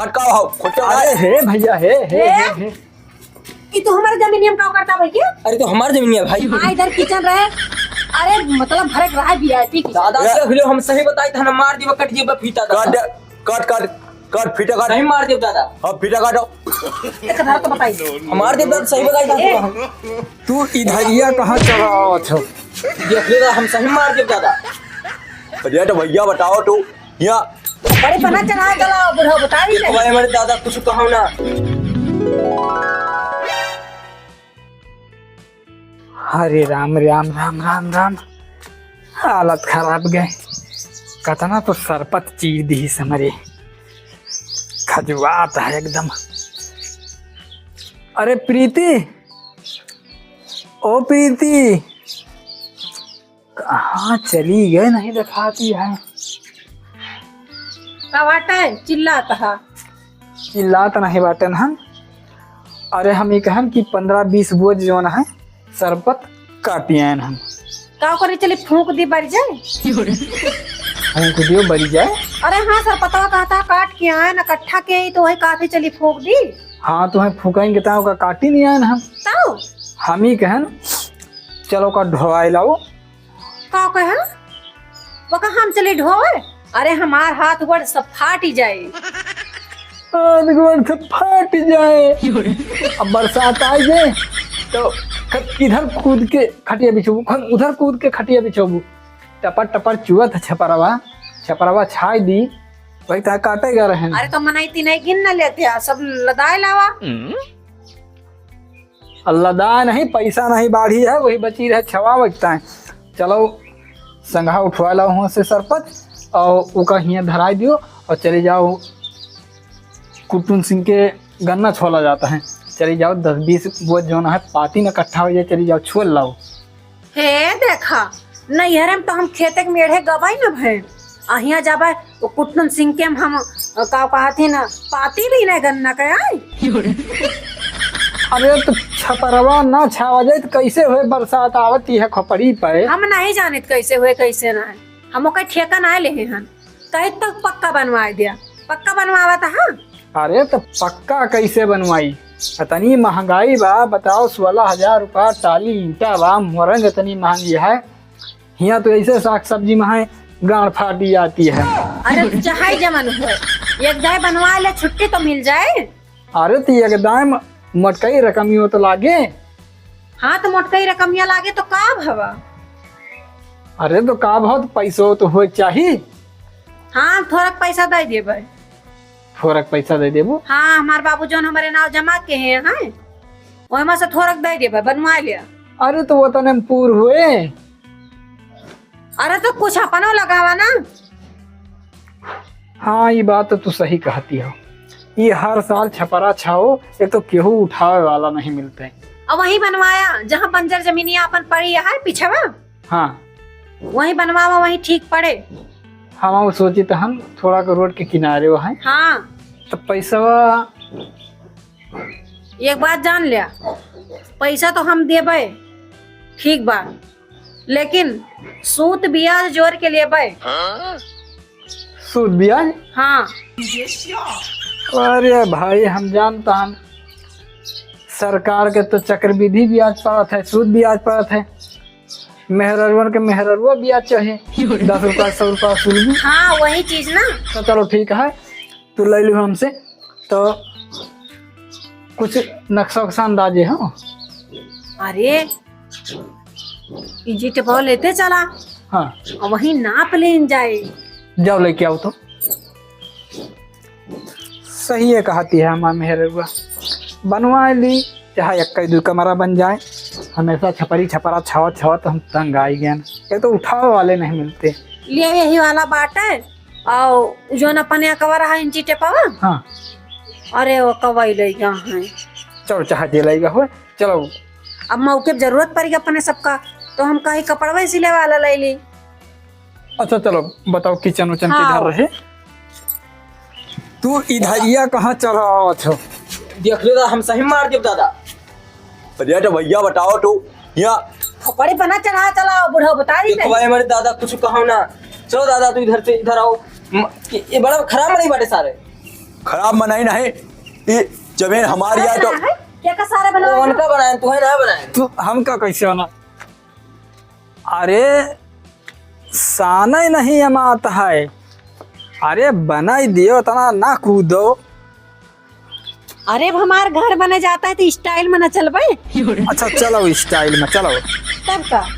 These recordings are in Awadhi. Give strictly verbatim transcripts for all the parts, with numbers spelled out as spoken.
कट का हो, खोटे हो। अरे हे भैया, हे, हे, हे। हे, हे। ई तो हमारे जमीनिया में का करता भैया? अरे तो हमार जमीनिया भाई। हाँ, इधर किचन रहे। अरे मतलब भरे के रहा वीआईपी किचन। दादा, ए। देख लो, हम सही बताई था ना, मार दियो, कट दियो, फीता था। कट, कट, कट, कट, फीता कट। सही मार दियो दादा। हाँ, फीता काटो। एक बार तो बताई। हमार दियो दादा, सही बताई था ए। तो। तू इधरिया कहाँ चला आवत हो? देख लो, हम सही मार दियो दादा। अरे तो भैया बताओ तू, यहाँ बड़ी पना चढ़ा चला, बुढ़ा बताई के नहीं। भाई हमारे दादा कुछ कहो ना। हरे राम, राम, राम, राम, राम। हालत खराब गए। कतना तो सरपत चीर दी समरे। खजुआत है एकदम। अरे प्रीति, ओ प्रीति, कहाँ चली गए, नहीं दिखाती है। का बाटे? चिल्लात हा। चिल्लात नहीं बाटेन हम। अरे हम ई कहन कि पन्द्रह बीस बोझ जौन है सरपत काटी आयन हम। का करे, चली फूंक दी, बरि जाए। फूंक दियो, बरि जाए। अरे हाँ, सरपतवा कहता काट के आयन, इकट्ठा के ही तो वही कहते चली फूंक दी। हाँ, तो वही फूंकेंगे तो ओका काटी नहीं आयन हम। तो? हम ई कहन, चलो का ढोवाई लाओ। का कहे? वो कहा हम चली ढोवे? अरे हमार हाथ गोड़ सब फाटी जाए। हाथ गोड़ सब फाटी जाए। अब बरसात आ जाए तो ख-, इधर कूद के खटिया बिछोबू, ख-, उधर कूद के खटिया बिछोबू, टपर टपर चुअत है छपरवा, छपरवा छाई दी, वही तहाँ काटेगा रहे। अरे तो मनई तिनई गिन न लेते हैं, सब लदाए लावा। अल्लाह दा नहीं, पैसा नहीं बाढ़ी है, वही बची रहे छवा बचता है। चलो संगहा उठवा लाओ हुआ से सरपत और ओका हियाँ धराई दियो और चले जाओ कुटुन सिंह के गन्ना छोला जाता है। चले जाओ दस बीस बोझ जौन है पाती न इकट्ठा हो जाए, चले जाओ छोल लाओ। हे देखा, नैहरे में तो हम खेते के मेढ़े गवाई न भए, अहिया जाबे वो कुटुन सिंह के हम, हम, का कहत ही ना, पाती भी नहीं गन्ना के आई। अरे तो छपरवा ना छावा जाए तो कैसे हुए, बरसात आवत ही है खोपड़ी पे। हम नहीं जानित कैसे हुए कैसे ना है, हम ओकर ठेका ना लेहे हन। कही तो पक्का बनवाए दिया, पक्का बनवावा था। हाँ। अरे तो पक्का कैसे बनवाई? इतनी महंगाई बा, बताओ, सोलह हजार रुपया टाली ईंटा बा, मोरंग इतनी महंगी है। हियाँ तो ऐसे साग सब्जी में है, गांड फाटी जाती है। अरे चाहे जमन हो, एक दाई बनवा ले, छुट्टी तो मिल जाए। अरे तो एक दाई म-, मोटकई रकमियो तो लागे। हाँ तो मोटकई रकमिया लागे तो का भवा? अरे तो का भवा, तो पैसो तो होए के चाही। हाँ, थोड़क पैसा दे देबे। थोड़क पैसा दे देबू? हाँ, हमार बाबू जौन हमारे नाव जमा के हैं, हैं, ओहिमा से थोड़क दे देबे, बनवा लिया। अरे तो वो तने में पूर हुए। अरे तो कुछ अपनो लगावा ना। हाँ, ये बात तो तू सही कहती हो। ये हर साल छपरा छाओ, ये तो केहू उठावे वाला नहीं मिलते। अब वही बनवाया, जहाँ बंजर जमीनिया अपन पड़ी है पीछेवा। हाँ। वही बनवावा, वही ठीक पड़े। हाँ, वो सोची तो हम थोड़ा के रोड के किनारे वो है। हाँ। तो पैसवा एक बात जान लिया, पैसा तो हम देबे, ठीक बा, लेकिन सूद ब्याज जोड़ के लेबे। सूद ब्याज? हाँ। अरे भाई, हम जानता हम, सरकार के तो चक्रवृद्धि ब्याज पड़त है, सूद ब्याज पड़त है, मेहररुअन के मेहररुआ ब्याज चाहे, दस रुपया, सौ रुपया सूद। हाँ, वही चीज ना। तो चलो ठीक है, तू ले लियो हमसे, तो कुछ नक्शा उक्शा अंदाजे हो? अरे, इंची टेपवा लेते चला। हाँ। और वहीं नाप लेन जाए। जाओ लेके आओ तो। सही है कहती है हमार मेहररुआ, बनवा ली, चाहे एक दो कमरा बन जाए। हमेशा छपरी छपरा छावत छावत हम तंग आई गए। एक तो उठावे वाले नहीं मिलते। ले यही वाला बाटे। और जौन अपने अकबर रहा इंची टेपवा। हाँ। अरे वो कवई ले गया है। चलो चाहे जे ले गया हो, चलो। अब मौके पे जरूरत पड़ी अपने सबका, तो हम कहीं कपड़वा सिले वाला ले ली। अच्छा चलो बताओ किचन उचन हाँ। किधर रहे? तू इधरिया कहाँ चला आवत हो? देख लो दादा, हम सही मार देब दादा। अरे तो भैया बताओ तू, यहाँ खोपड़ी पर ना चढ़ा चलाओ, बूढ़ा बता दी देखो नहीं। भाई, हमारे दादा कुछ कहो ना। चलो दादा, तू इधर से, इधर आओ। म-, ये, ये बड़ा खराब नहीं बाटे सारे। खराब बनाई नहीं, ई जमीन हमारी है तो। क्या का सारा बनावा? उनका बनाए, तू है ना बनाए। तू हमका कैसे बना? अरे, साना ही नहीं अमात है। अरे, बनाई दियो, इतना ना कूदो। अरे, अब हमार घर बने जाता है तो style में ना चलबे। अच्छा, चलो style में चलो। तब का?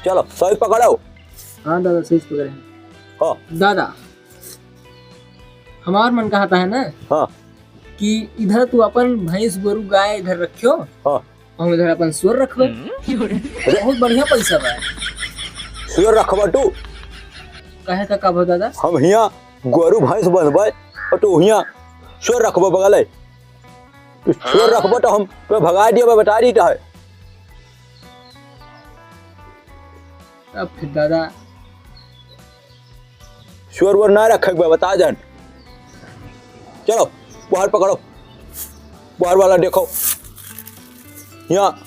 चलो, सही पकड़ो। हाँ दादा, सही पकड़े हैं। हाँ। दादा, हमार मन कहता है ना हाँ। कि इधर तू अपन भैंस, गोरू, गाय इधर रखियो। हाँ। हम इधर अपन सुअर रखबे। अरे। बहुत बढ़िया पैसा बा। सुअर रखबा तू? काहे का, का भा दादा? हम हियाँ गोरू भैंस बंधबे और तू हियाँ सुअर रखबा बगले। तू सुअर रखबा तो हम तो भगा दिया, बता दी तो है। अब फिर दादा। सुअर उअर ना रखे के बा, बता जान। चलो, बाहर पकड़ो, बाहर वाला देखो, यहाँ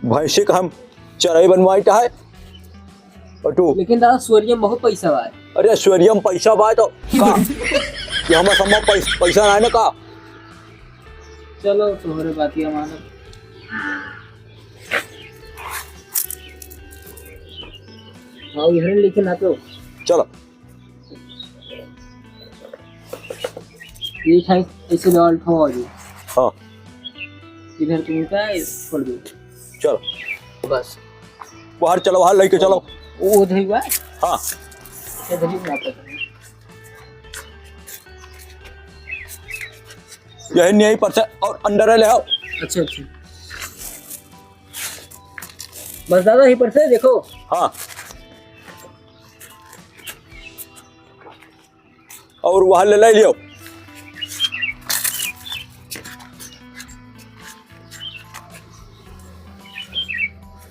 भैंसी का हम चराई बनवाई है। और तू? लेकिन दादा, सुअरिया में बहुत पैसा बा। अरे, सुअरिया में पैसा बा तो का? ये हमारा सम्मा पैस-, पैसा ना है ना का? चलो, तोहरे बातिया मानब। हाँ, इधर लेके ना तो। चलो। ये खाई, ऐसे डाल ठो आ जी। हाँ। इधर तुम का, ये खोल दो। चलो। बस। बाहर चलो, बाहर लेके चलो। वो उधर ही बा। हाँ। इधर ही बना पड़ता है। यही नहीं पर से और अंदर ले आओ। अच्छा, अच्छा। बस दादा, यहीं पर से देखो। हाँ। और वहाँ ले, ले लियो।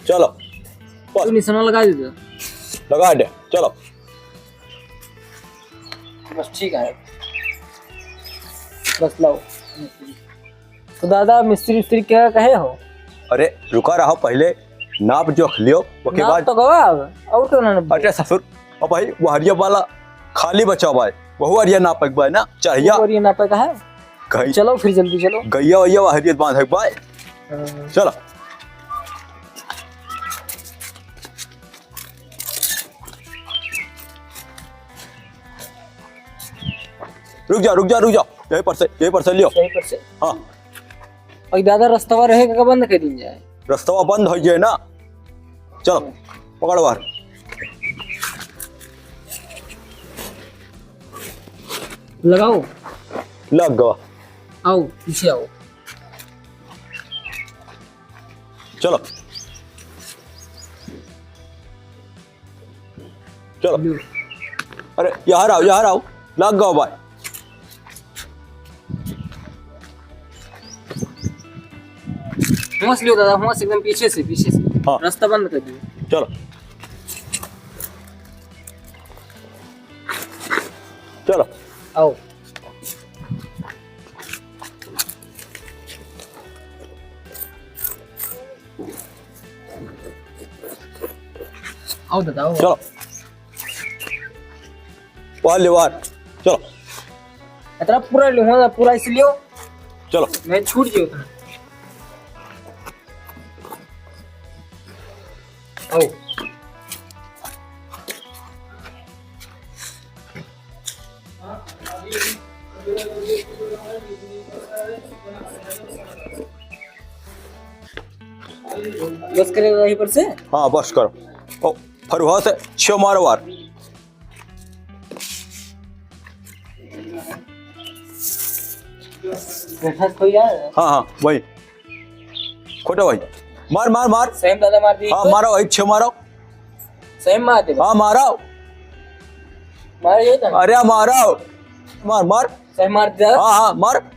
चलो। बस। तू निशाना लगा दे। लगा दे, चलो। बस ठीक है। बस लाओ। तो दादा, मिस्त्री उस्त्री क्या कहे हो? अरे, रुका रहो, पहले नाप जोख लियो, ओके नाप बाद। तो गवा अब, और क्यों ना? अरे ससुर, अब भाई, वो हरिया वाला खाली बचा हुआ है, वहू हरिया नापे के बा ना, चाहिए। वो हरिया नापे का है? गई-, चलो फिर, जल्दी चलो। गैया वैया वो हरिया बांधे के बा। हाँ। चलो। रुक जा, रुक जा, रुक जा। यहीं पर से, यहीं पर से लियो। यहीं पर से? हाँ। और दादा, रस्तवा रहे का बंद कर दीन जाए? रस्तवा बंद हो जाए ना। चलो, पकड़ बाहर। लगाओ। लग गवा। आओ, पीछे आओ। चलो। चलो। लो। अरे, यहाँ आओ, यहाँ आओ। लग गवा भाई। हुआं से लियो दादा, हुआं से एकदम पीछे से, पीछे से। हाँ। रास्ता बंद कर दियो। चलो। चलो। आओ। आओ दादा, आओ। चलो। वार ले वार। चलो। इतना पूरा लियो, हाँ, पूरा इसे लियो। चलो। मैं छूट गयो था। आओ। बस करे वहीं पर से? हाँ, बस करो। ओ, फरुहा से छो मारो वार। बैठा कोई यार? हाँ, हाँ, वही। खोटा भाई। मार, मार, मार। सेम दादा मार दी। हाँ, मारो, एक छे मारो। सेम मार दे। हाँ, मारो। मार ये तो। अरे, मारो। मार, मार। सेम मार दे। हाँ, हाँ, मार।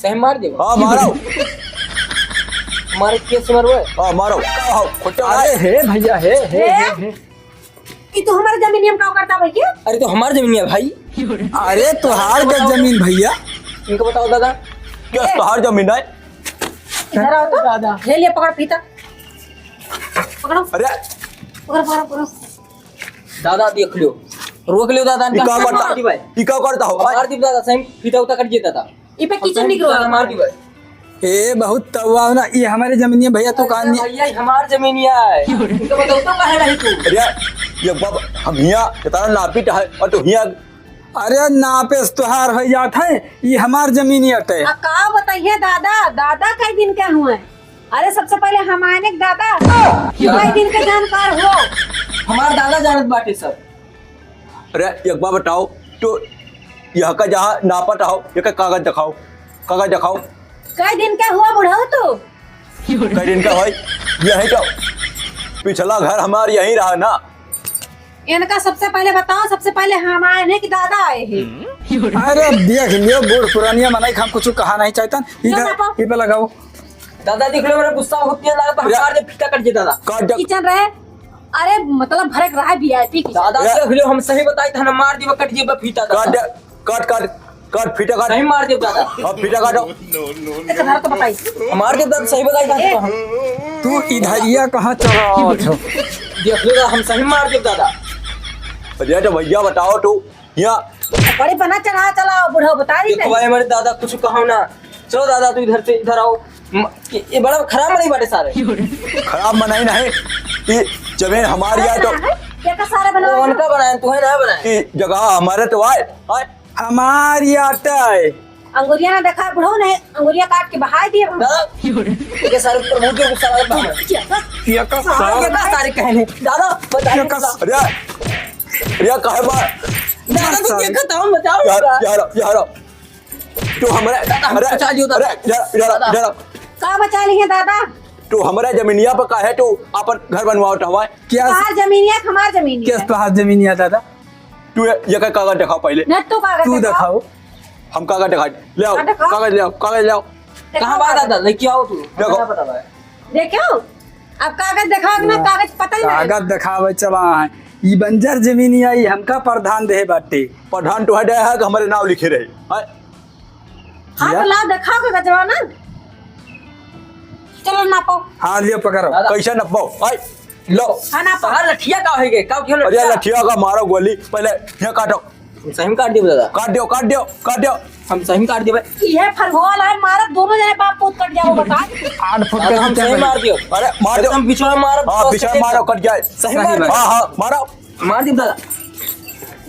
सेम मार दे। हाँ, मारो। मार, कैसे मारो? हाँ, मारो। हाँ, खोटा। अरे, हे भैया, हे, हे, हे, हे। ई तो हमार जमीनिया में का करता भैया? अरे तो हमार जमीनिया भाई। अरे तोहार का जमीन भैया? इनको बताओ दादा। क्या ए! तोहार जमीन है? इधर आओ तो। दादा। ले लिया, पकड़ फीता। पकड़ो। अरे। पकड़ो, पकड़ो, पकड़ो। दादा देख लियो, रोक लियो दादा, ई का करता? मार दी भाई। ई का करता हो? मार दी दादा, सही फीता उता कट गया दादा। ई पे किचन निकलो। दादा मार दी भाई। ए, बहुत तवा ना, ये हमारी जमीनिया भैया, तू कहाँ नहीं? भैया, ये हमार जमीनिया है। इनका बताओ तो कहाँ रही तू? अरे, ये बाबा, हम हिया इतना नापित है और तू हिया। अरे, नापे से तोहार हो जात है, ये हमार जमीनिया है। आ, का बताइए दादा, दादा कई दिन के हुए? अरे, सबसे पहले हम आने के दादा, कई दिन के जानकार हो। हमार दादा जानत बाटे सब। अरे, एक बार बताओ, तो यह का जहाँ नापत हो, ये का कागज दिखाओ, कागज दिखाओ। कई दिन के हुआ बुढ़ऊ तू? कई दिन का होई? यही तो पिछला घर हमार यही रहा ना। इनका सबसे पहले बताओ, सबसे पहले हम आए हैं कि दादा आए हैं? अरे, देख लियो, बूढ़ पुरानिया मनई, हम कुछ कहा नहीं चाहता। इधर, बताओ। ये पे लगाओ। दादा देख लो, मेरा गुस्सा होती है, दादा, तो या- हमारे फीता कट गया दादा। काट दे। किचन रहे, अरे, मतलब, भरे के रहा वीआईपी किचन। दादा या- देख लो, हम सही बताई थे ना, मार दियो, कट गया फीता दादा। काट दे, काट, काट, काट, फीता काट। सही मार दियो दादा। अब फीता काटो। एक बार तो बताई। मार दियो दादा, सही बताई थे। तू इधरिया कहाँ चला आवत हो? देख लो दादा, हम सही मार दियो दादा। अरे तो भैया बताओ तू, यहाँ बड़े बना चढ़ा चला, बुढ़ऊ बता दी देखो भाई, हमारे दादा कुछ कहो ना। चलो दादा, तू इधर से, इधर आओ। म-, ये, ये बड़ा खराब मनई बाटे सारे। खराब मनई नहीं, ये जमीन हमारी है तो। क्या का सारे बनावे वो हो? उनका बनाए, तू है ना बनाए। ये जगह हमारे तो आए, आए। हमारी आटा है। अंगुरिया ना देखा बुढ़ऊ ने, अंगुरिया काट के बहाई दिए हम। दादा, ये सारे प्रभु के गुस्सा वाला काम है। क्या का? ये का सारे, सारे? ये का सारे कहने? दादा, बता ये दे का दादा। अरे, अरे, काहे मार? दादा, तू सारे। देखा था, हम बचाओ यार, यार। यार, यार। तू हमरा, दादा, अरे, बचा लियो, दादा। अरे, इधर, इधर, दादा। इधर। का बचा ली है, दादा? तू हमरा जमीनिया पर काहे तू अपन घर बनवावत हवा? क्या? तोहार जमीनिया, हमार जमीनिया। क्या तोहार जमीनिया, दादा? तू ये, ये का कागज दिखाओ पहले। ना, तू कागज तू दिखाओ। दिखाओ। हम कागज दिखाई। ले आओ, हाँ, दिखाओ। कागज ले आओ, कागज ले आओ। दिखाओ कहाँ बा कागज। दादा? लेके आओ तू। देखो। हमरा पता बा। देखो, अब कागज दिखाओ कि ना, हाँ। कागज पता ही नहीं। कागज दिखावे चला है। ई बंजर जमीनिया, ई हमका प्रधान देहे बाटे। प्रधान तो है, है कि हमरे नाव लिखे रहे। है? हाँ, या? तो लाओ, देखाओ के गजवा ना। चलो, नापो। हाँ, लियो, पकड़ो। दादा। कैसे नपबो? आई, लो। हाँ, नापो। हाँ, लठिया का होइगे? का खेलो अरे, लठिया? लठिया का मारो गोली, पहले ये काटो। हम सही में काट दियो, दादा। काट दियो, काट दियो, काट दियो। हम सही में काट दियो, भाई। ये फरगोल है, मारा दोनों जने बाप पूत कट जाओ, बता। आठ फुट दादा, का हम जूता सही पहन। मार दियो। अरे, मार दियो। एकदम पिछड़ा मारो, हाँ, बस पिछड़ा कटे मारो, जाओ। कट जाए। सही मार दियो। हाँ, हाँ, मारो। मार दी दादा।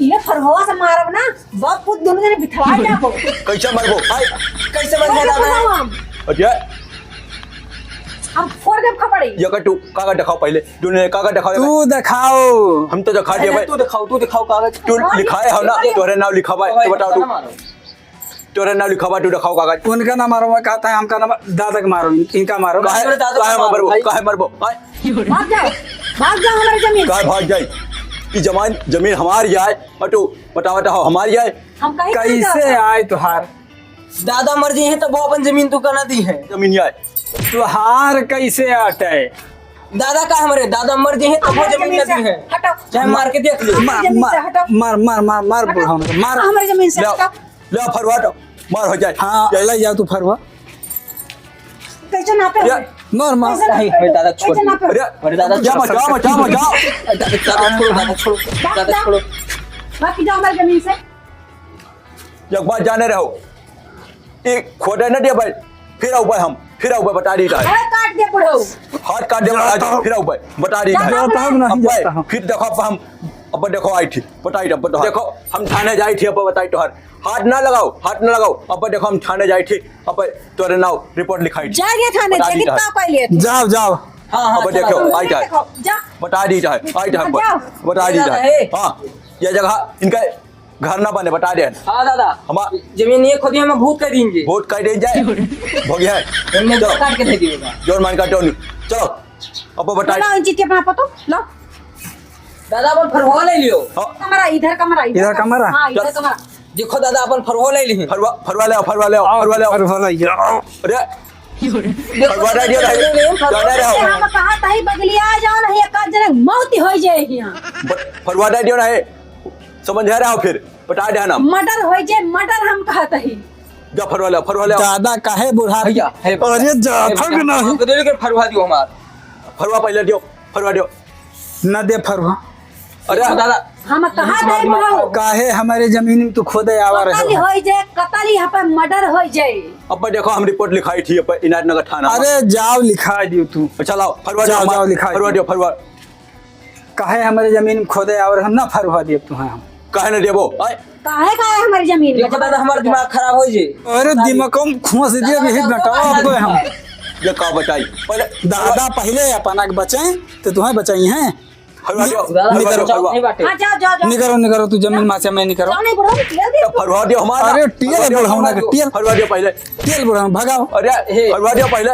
ये फरहवा से मारब ना, बाप पूत दोनों जने बिथड़ा जाबो। कैसे मरबो? हाय। कैसे मरबो कैसे दादा? मरबो हम? अच्छा। हम फोड़ देब खपड़ी। ये कर तू कागज दिखाओ पहले। दोनों ने कागज दिखाओ। तू दिखाओ। हम तो दिखा दिए अरे भाई। तू दिखाओ, तू दिखाओ कागज। तू दिखाओ। लिखाए हो ना? अरे। तोहरे नाव लिखा बा, अरे, बताओ तू। मारो। तोरे नाव लिखा बा, तू दिखाओ कागज। उनका ना मारो, वो कहता है, हमका ना मा-, दादा के मारो, इन-, इनका मारो। काहे, अरे, दादा काहे के मारो मरबो? भाई। काहे मरबो? काहे? भाग जाओ, भाग जाओ हमारे जमीन से। काहे भाग जाई? ई जमान-, जमीन हमार जाए, और तू बतावा तो हमार जाए। हम कहीं नहीं कैसे जाओ। आए तुहार? दादा मर गए हैं, तब वो अपन जमीन तू का ना दी है। जमीन जाए। तुहार कैसे आटे? दादा का हमरे, दादा मर गए हैं, तब वो हमारे जमीन जमीन ना से दी है। हटो। चाहे मार के देख लो। हमारे मार, जमीन से मार, हटो। मार, मार, मार, मार, हटो। बुढ़ा हमरे, मार। हमारे जमीन से ले आओ। हटो। ले फरवा तो, मार हो जाए। हाँ, ले जाओ तू फरवा। कैसे नापे या, हो? मार, मार। कैसे नापे नहीं, मेरे हो? दादा छोड़ कैसे दे। नापे हो? अरे, मेरे दादा या छोड़। बचाओ, बचाओ, बचाओ। दादा छोड़ो, दादा छोड़ो, भाग दादा जाओ। छोड़ो। भाग जाओ हमारे जमीन से। एक बात जाने रहो, एक खोदे न दे भाई, फिर आऊ भाई हम, फिर आऊ भाई बता दी जाए। हाथ काट दे बुढ़ऊ। हाथ काट दे जाता भाई, हूँ। फिर आऊ भाई बता दी जाए। जाता हूँ, नहीं अब भाई, जाता हूँ। फिर देखो अब हम, अब देखो आई थी, बताई अब देखो, हम थाने जाई थी, अब बताई तोहर। हाथ ना लगाओ, हाथ ना लगाओ। अब देखो, हम थाने जाई थी, अब तोरे नाव रिपोर्ट लिखाई थी। जा रे थाने, बता जा, दी कितना है। पाई लिया तू? जाओ, जाओ। हाँ, हाँ, अब चलो, देखो, चलो, आई जाए। देखो, जा। बता दी जाए, आई जाए, जाओ। बता दी जाए। ए। हाँ, ये जगह इनका घर ना बने, बता दे। हाँ, दादा। हमार जमीन ये खोदी, हम भूत कर देंगे। भूत कर देंगे। हो गया है। हमने चलो। काट के दे दिएगा। जोर मान काटो नहीं। चलो, अब बता। लो, इन चीज के अपना पतो, लो। दादा, अपन फरवा ले लियो। हाँ। कमरा, इधर कमरा, इधर इधर कमरा। कमरा? हाँ, इधर चल। कमरा। देखो दादा, अपन फरवा ले ली। फरवा, फरवा ले आओ, फरवा ले आओ, आओ, फरवा ले आओ। फरवा ले आओ। अरे, फरवा दे दियो भाई। नहीं, फरवा जाने रहो। हम कहा ताई बगलिया आ जाओ, नहीं एक आध जने मौत हो जाए यहाँ। ब-, फरवा दे दियो ना है। समझ आ रहा हो फिर? बता देना। मर्डर हो जाए, मर्डर हम कहा ताई। जा फरवा ले, फरवा ले। दादा काहे बुढ़ा भैया, है अरे जा, है भैया। थक नहीं। हमको दे दे के फरवा दियो हमार। फरवा पहले दियो, फरवा दियो। न दे फरवा। अरे दादा, हम कहा दे बुढ़ऊ। काहे हमरे जमीन में तू खोदे आवा रहे कतल हो? होई जाए, कतल, यहाँ पे मर्डर होई जाए। अब देखो, हम रिपोर्ट लिखाई थी, अब इनायत नगर थाना। अरे जाओ, लिखा दियो तू। अच्छा लाओ, फरवा दियो, जाओ, जाओ, लिखा फरवा दियो। दियो, फरवा। काहे हमरे जमीन में खोदे आवा रहे, हम ना फरवा दियो तुहां हम। काहे ना देबो? आय। काहे, काहे हमरे जमीन में? देखो दादा, हमार दिमाग खराब होई जे। अरे दिमाग कम खुआ से दियो, यही बताओ आपको हम। ये का बताई? पहले दादा पहले अपना के बचाएं, तो तुहां बचाई हैं। फरवा दियो, निकरो, फरवा दियो, फरवा। हाँ, जाओ, जाओ, जाओ। निकरो, निकरो, तू जमीन माँ से मैं निकरो। जाओ, नहीं बुढ़ऊ, टियल दे। तो फरवा दियो हमारा। अरे, टियल फरवा दियो बुढ़ऊ ना, हमारा। टियल। फरवा दियो पहले। टियल बुढ़ऊ, भगाओ। अरे, हे। फरवा दियो पहले।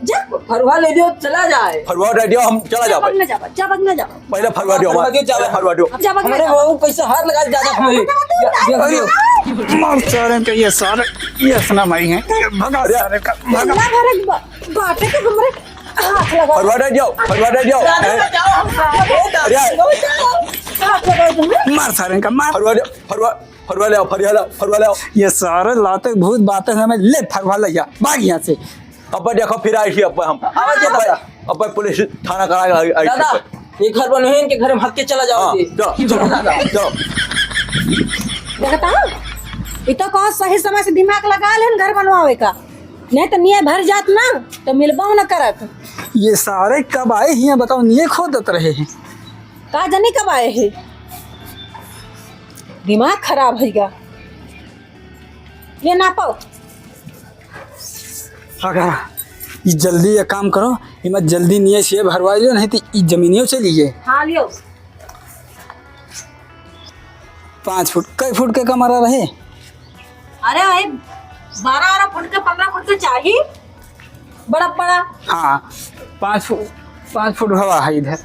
जा, फरवा ले दियो, चला जाए। फरवा दे दियो, हम चला जा जाओ, भाई। बगना जाओ, जा, बगना जाओ। पहले फरवा दियो फरवा हमारा, दियो, चला पहले जाओ। फरवा दियो। जा, बगना हमारे जाओ। बहू कैसे हाथ लगा ज्यादा हमें। जा, जा, जा। अरे, मार सारे का ये सारे, ये सुना मारी है। भगा अरे। सारे का, भगा। इतना भरक बा-, बाटे के हमरे हाथ लगा। फरवा दे दियो, फरवा दे दियो। दादा, ए। बचाओ, हम खा रहे हैं, दादा, अरे। बचाओ। हाथ लगा दो। मार सारे का, मार। फरवा दे, फरवा, फरवा ले आओ, फरवा ले आओ, फरवा ले आओ। ये सारे लाते भूत बातें समझ ले, फरवा ले जा, भाग यहाँ से। अब देखो, फिर आई थी, अब हम, आवाज दे दादा। अब पुलिस थाना करा आई, आई थी। दादा, ये घर बनवे, इनके घर में हक के चला जाओ हाँ, जी। चलो, चलो, चलो। देखता हूँ, ये तो कहो सही समय से दिमाग लगा लेन घर बनवावे का। नहीं तो निये भर जात ना, तो मिलबो न करत। ये सारे कब आए हियाँ बताओ, निये खोदत रहे हैं। का जाने कब आए हैं, दिमाग खराब होइगा। ये नापो। अगर ई जल्दी एक काम करो, इमा जल्दी निये से भरवा लियो, नहीं तो ई जमीनियो चली गए। हाँ, लियो। पाँच फुट, कई फुट के कमरा रहे? अरे भाई, बारह बारह फुट के, पन्द्रह फुट के चाही, बड़ा बड़ा। हाँ, पाँच फुट, पाँच फुट हवा है इधर।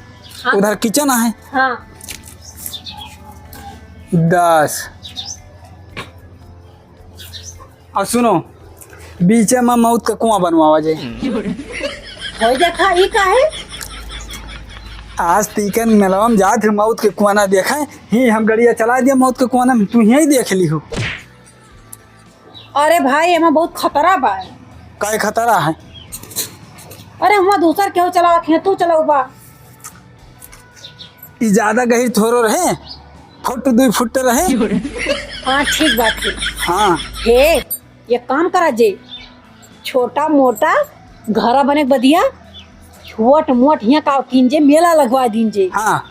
हाँ। उधर किचन है। हाँ। दस। और सुनो, बीचे में मौत का कुआं बनवावा जाए। हो देखा, ई काहे? आज तीकन मेलवा में जात है, मौत के कुआं ना देखा है, ही हम गड़िया चला दिया मौत के कुआं में, तू यहीं देख ली हो। अरे भाई, एमा बहुत खतरा बा। काहे खतरा है? अरे, हुआं दूसर केहू चलावत है, तू चलाऊ बा। ई ज्यादा गहिर थोड़ो रहे, फुट दुई फुट रहे। हाँ, ठीक बात है। हाँ। हे, ये काम करा जे, छोटा मोटा घरा बने के बदिया, छोट मोट हियाँ का कीन जे, मेला लगवा दीन जे। हाँ।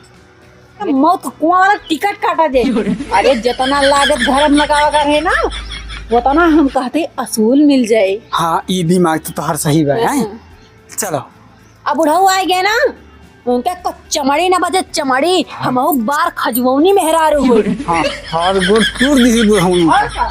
मौत कुआं वाला टिकट काटा जे। अरे, जितना लागत घर में लगावा कर है ना, उतना हम कहते असूल मिल जाए। हाँ, ई दिमाग तो तोहर सही बा, हैं? हाँ। चलो। अब बुढ़ऊ आए गए ना, उनके को चमड़ी ना बजे, चमड़ी। हाँ। हमहू बार खजुवनी मेहरारू हो। हाँ, हाथ गोड़ तूर दी बुढ़ऊ। और का?